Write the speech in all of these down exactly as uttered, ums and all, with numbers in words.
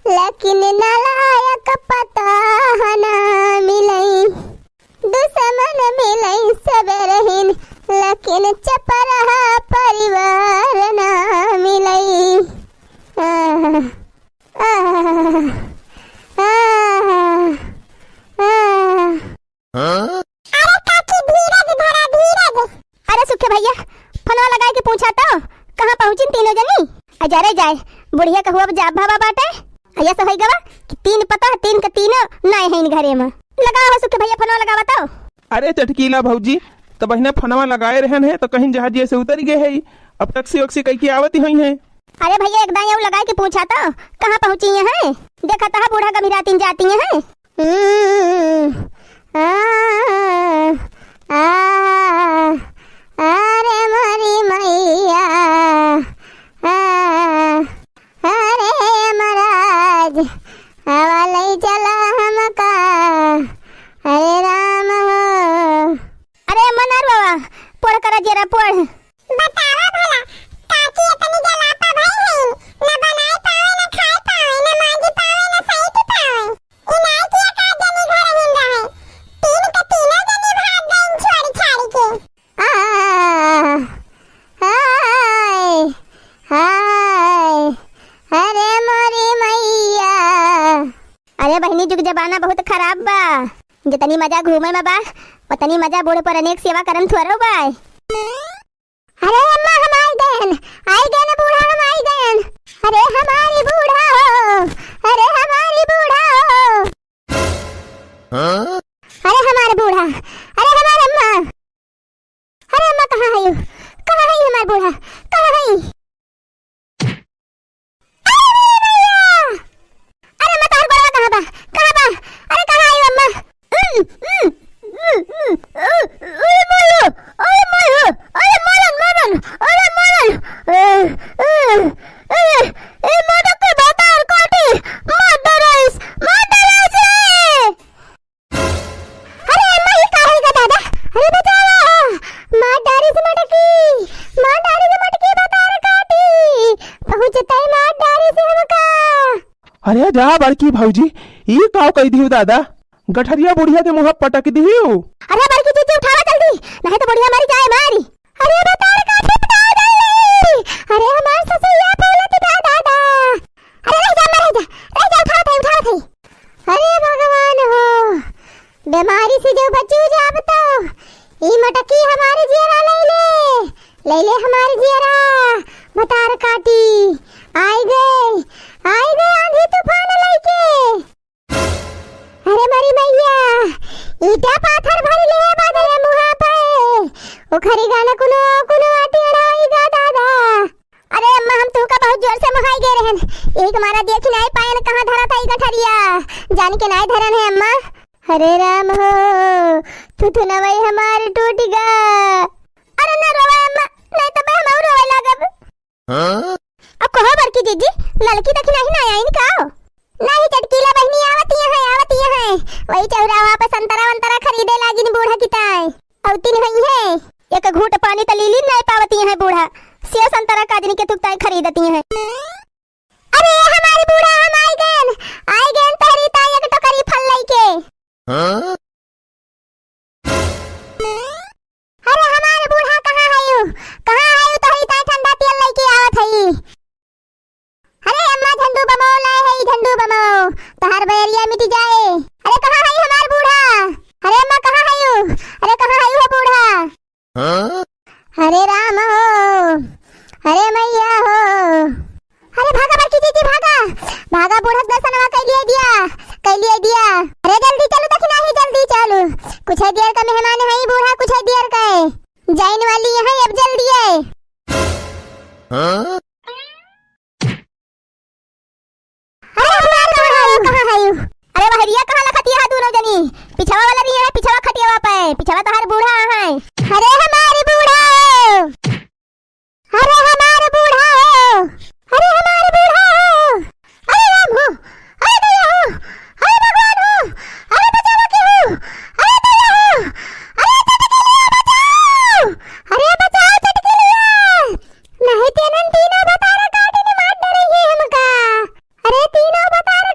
लेकिन नालायक पतोह ना मिलई। दुश्मन मिलई सबेरहिन, लेकिन चपरहा परिवार ना मिलई। आह, आह, आह, आह। अरे काकी, धीरज धरा, धीरज। अरे सुखे भइया, फोनवा लगाइ के पूछा तो, कहाँ पहुँचिन तीनों जनी? अजरे जाए, बुढ़िया कहू अब जाब भावा बाटे। अइया से होइ गवा कि तीन पतोह, तीन के तीनों नाहीं हइन घरे में। लगावा हो सुखे भइया, फोनवा लगावा तो। अरे चटकीला भौजी, त बहिना फोनवा लगाए रहन है, त कहिन जहाजिया से उतरि गए है, अब टैक्सी वैक्सी कइके आवति होइहैं। अरे भइया, एक दाईं अउ लगाइ के पूछा तो, कहाँ पहुँचिहैं? देखत ह बूढ़ा गम्हिरातिन जातिहैं। हम्म, आ, आ, अरे मोरी मइया, आ, अरे यमराज, आवा लइ चला हमका, अरे राम हो। अरे अम्मा ना रोवा, पोड़ करा जरा, पोड़। बतावा भला, काकी इतनी गलापा भई हई, न बनाए पावे, न खाए पावे, न मांजी पावे, न सैती पावे। ई नाई किया का जनी घर हिन रहे, तीन के तीनों जनी भाग गईन छोड़ी छाड़ी के। आ, हाय, हाय, अरे मोरी मइया। अरे बहिनी, जुग जमाना बहुत खराब बा। जितनी मजा घूमे में बा, उतनी मजा बूढ़ पुरनिया के सेवा करन थोरो बा। अरे अम्मा, हम आइ गएन, आइ गएन बूढ़ा, हम आइ गएन। अरे हमारी बूढ़ा हो, अरे हमारी बूढ़ा हो। हाँ? अरे हमार बूढ़ा, अरे हमार अम्मा, अरे अम्मा कहाँ हइउ, कहाँ हई हमार बूढ़ा, कहाँ हई? अरे भइया! अरे अम्मा, तोहार गोड़वा कहाँ बा? कहाँ बा? अरे कहाँ आई अम्मा? अरे माया! अरे माया! अरे मरन, मरन! अरे मरन! ए, ए, ए, ए, मटक के भतार काटी! मार डराइस! मार डराइस रे! अरे अम्मा, ई का होइगा दादा? अरे बचावा! मार डारिस मटकी! मार डारिस मटकी, भतार काटी! पहुँचतै मार डारिस हमका! अरे जा बड़की भौजी, ई का कइ दिहु दादा? गठरिया बुढ़िया के मुँह पटक दिहु। अरे बड़की जीजी, उठावा जल्दी, नाहीं त बुढ़िया मरि जाए मारी। अरे भतार काटी, उठावा जल्दी। अरे हमार ससुइया फूलत बा दादा। अरे रहि जा, अम्मा रहि जा, रहि जा, उठावत हई, उठावत हई। अरे भगवान हो, बेमारी से जो बचू जाब तो, ई मटकी हमार जियरा लइले, लइले हमार जियरा, भतार काटी, आइ गए, आइ गए आँधी तूफान लइके। अरे मरी मइया, ईटा पाथर भरि ले बा दरे मुँहा पे, उखरिगा न कुनो, कुनो टेढ़ाइगा दादा। अरे अम्मा, हम तुहका बहुत जोर से मोहाइ गए रहन, यही के मारा देखि नाहीं पाएन कहाँ धरत हई गठरिया, जानि के नाहीं धरन है अम्मा। अरे राम हो, थुथुनवई हमार टूटिगा। अरे ना रोवा अम्मा, नाहीं त हमहू रोवे लागब। हाँ? अब कहो बड़की जीजी, ललकी देखि नाहीं ना आइन का? नाहीं चटकीला बहिनी, आवति हैं, आवति हैं, वही चौराहा पे संतरा वंतरा खरीदे लागिन बूढ़ा किताए। अउतिन हइहैं, एक घूँट पानी त लीलिन नाहीं पावति हैं बूढ़ा, सेव संतरा काजनी के तुकताई खरीदति हैं। अरे हमार बूढ़ा, हम आइ गएन, आइ गएन तोहरी ताई एक टोकरी फल लइके। हाँ? अरे हमार बूढ़ा, कहाँ हइउ, कहाँ हइउ, तोहरी ताई ठंडा तेल लइके आवत हई। अरे अम्मा, झंडू बमो लाए हई, झंडू बमो, तोहार बैरिया मिटि जाए। अरे कहाँ हई हमार बूढ़ा? अरे अम्मा, कहाँ हइउ? अरे कहाँ हइउ हो बूढ़ा? हाँ? अरे राम हो, अरे मइया हो, अरे भागा बड़की जीजी, भागा, भागा, बूढ़ा के दर्शनवा कइ लिए दिया, कइ लिए दिया। अरे जल्दी चलु, देखि नाहीं जल्दी चलु, कुछ देर का मेहमान हई बूढ़ा, कुछ देर का जाइन वाली हैं, अब जल्दी है। हाँ? अरे हमार बूढ़ा हो, कहाँ हइउ? अरे बहरिया कहाँ लखतिया है दूनों जनी? पिछवा वाला रही है, पिछवा खटियावा पे, पिछवा तोहार बूढ़ा है। अरे हमार बूढ़ा हो, अरे हमार बूढ़ा हो, अरे हमार बूढ़ा हो, अरे राम हो, अरे दैया हो, अरे भगवान हो, अरे बचावा के हो, अरे दैया हो, अरे चटकिलिया बचाओ, अरे बचाओ चटकिलिया। नाहीं तेनन तीनों भतार काटिन मार डरइहैं हमका। अरे तीनों भतार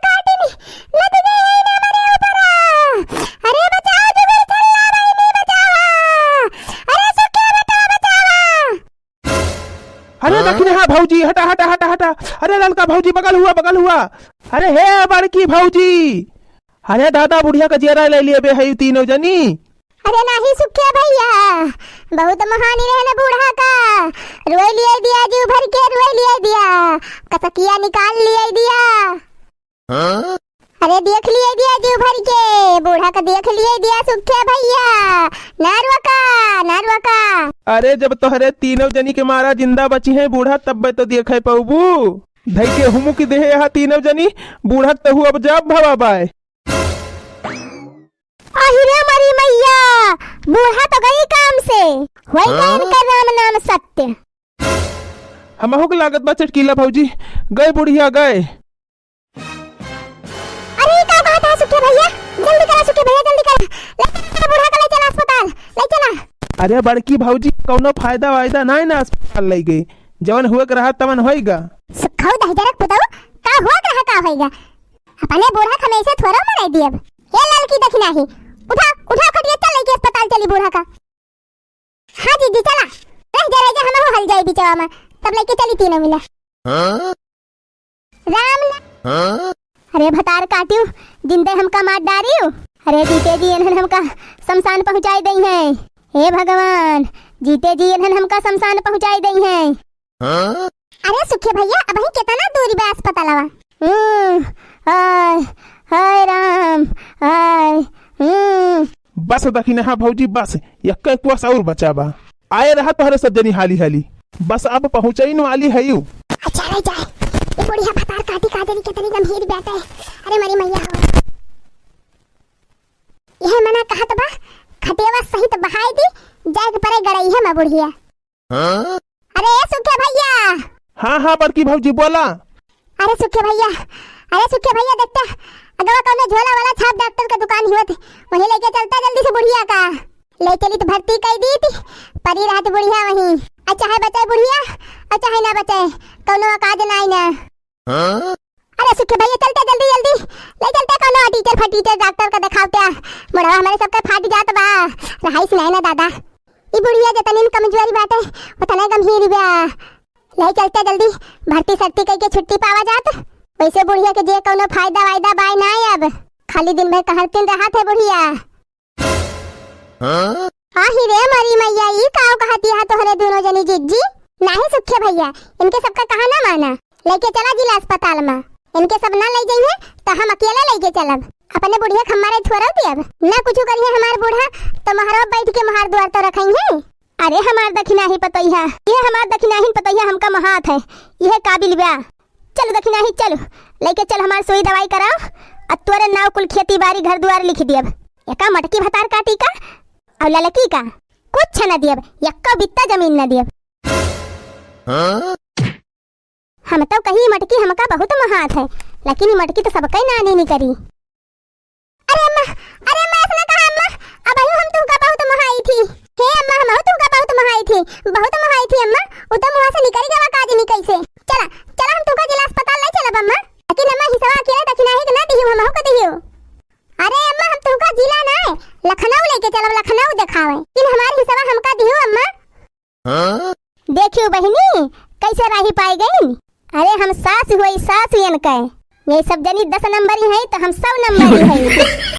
भौजी, हटा, हटा, हटा, हटा। अरे ललका भौजी, बगल हुआ, बगल हुआ। अरे हे बड़की भौजी, अरे दादा, बुढ़िया का जियरा ले लिए बे है तीनों जनी। अरे नाही सुखे भैया, बहुत महानी रहन बूढ़ा का। रोए लिए दिया, जीव भर के रोए लिए दिया, कसकिया निकाल लिए दिया। हाँ? अरे देख लिए दिया जीव भर के, बूढ़ा का देख लिए दिया सुखे भैया। ना रोका, ना रोका। अरे जब तोहरे तीनों जनी के मारा जिंदा बची है बूढ़ा, तब्बे तो देखे पौबू। धई के हुमुक देहे यहाँ तीनों जनी, बूढ़ा तहु अब जाब भवा बाय। आहि रे मरी मैया, बूढ़ा तो गई काम से, होई गए हाँ? इनकर राम नाम सत्य। हमहू के लागत बा चटकीला भौजी, गए बुढ़िया गए। अरे ई का कहत है सुखे भैया, जल्दी करा सुखे भैया, जल्दी करा, ले चला बूढ़ा का, ले चला अस्पताल, ले चला। अरे बड़की भौजी, कौनो फायदा वायदा नाई ना अस्पताल ले गई, जवन हुए के रहा तवन होइगा। सुखऊ दहिजरक पुतऊ, का हुए के रहा का होइगा? अपने बूढ़ा का हमेशा थोड़ा मराई दियब। ए ललकी देखी नाही, उठा, उठा खटिया, चल लेके अस्पताल चली बूढ़ा का। हाँ जीजी चला, रह जा, रह जा, हमहू हल जाई बिचवा में, तब लेके चली तीनों मिला। हाँ? राम ना। हाँ? अरे भतार काटियो, जिंदे हमका मार डारियो। अरे जीते जी इन्हन हमका शमशान पहुँचाई दई है। हे भगवान, जीते जी इन्हन हमका शमशान पहुँचाई दई है। हाँ? अरे सुखे भैया, अबही केतना दूरी बा अस्पतालवा? हम्म, आय, हाय राम, आय, हम्म। बस दखिनहा भौजी, बस, यक्का एक कोस और बचा बा। आए रहा तोहरे सब जनी हाली हाली, बस अब पहुँचइन वाली हयू। अच्छा रह जाए, ये बुढ़िया भतार काटी का जनी केतनी गंभीर बाटे। अरे मरी मैया हो। यह मना कहत बा, खटियावा सहित बहाई दी, जाए के परे गड़ई है माँ बुढ़िया। हाँ? अरे ए सुखे भैया। हाँ, हाँ, बड़की भौजी, बोला। अरे सुखे भैया, अरे सुखे भैया, देखता, अगवा कौनो झोला वाला छाप डॉक्टर का दुकान हुआ थे, वहीं लेके चलता जल्दी से बुढ़िया का। ले चली तो भर्ती कर दी थी, परी रहत बुढ़िया वहीं। अच्छा है बचे बुढ़िया, अच्छा है ना बचे, कौनो औकात नाई ना। हाँ? अरे सुखे भैया, चलते जल्दी, जल्दी ले चलते कौनो टीचर फटीचर डॉक्टर का दिखावते। मुड़वा हमारे सबके फाट जात बा, रहाइस नहीं ना दादा। ई बुढ़िया जतनी में कमजोरी बाटे, उतने गंभीर बा। ले चलते जल्दी, भर्ती सर्ती कइके छुट्टी पावा जात। वैसे बुढ़िया के जे कौनो फायदा वायदा बाय ना अब, खाली दिन भर कहरतिन रहत है बुढ़िया। हाँ? आही रे मरी मैया, ई काव कहती है तोहरे दोनों जनी जिज्जी? नाही सुखे भैया, इनके सबका कहा ना माना, लेके चला जिला अस्पताल में। इनके सब ना ले जाइए तो हम अकेले लेके चलब। अपने बुढ़िया के हमारे छोड़ो दियब, ना कुछ करिए हमार बूढ़ा तो महरवा बैठ के महार द्वार तो रखेंगे। अरे हमार दखिनाही पतोहिया, ये हमार दखिनाहिन पतोहिया हमका महात है, यह काबिल बा। चल दखिनाही चल, लेके चल हमार सुई दवाई कराओ, आ तोरे नाव कुल खेती बारी घर दुआर लिख दियब। एका मटकी भतार काटी का, और ललकी का कुछ न दियब, यक्का बित्ता जमीन न दियब। हाँ? हम तो कही मटकी हमका बहुत महात है, लेकिन ई मटकी तो सबके नानी नी करी। अरे अम्मा, अरे अम्मा, ऐसा ना कहा अम्मा, अबहू हम तुमका बहुत मोहाई थी। हे अम्मा, हम तुमका बहुत मोहाई थी, बहुत मोहाई थी अम्मा। उ तो मुँह से निकल गवा का जनी कैसे। चला, चला हम तुमका जिला अस्पताल ले चलब अम्मा। लेकिन अम्मा हिसवा अकेले दखिनाही के ना दिहियो, हमहू के दिहियो। अरे अम्मा, हम तुमका जिला ना, लखनऊ लेके चलब, लखनऊ देखावे। लेकिन हमार हिसवा हमका दिहियो अम्मा। हाँ? देखियो बहिनी, कैसे राही पाई गई। अरे हम सास हुई, सास हुई इनके। ये सब जनी दस नंबरी है तो हम सौ नंबरी है।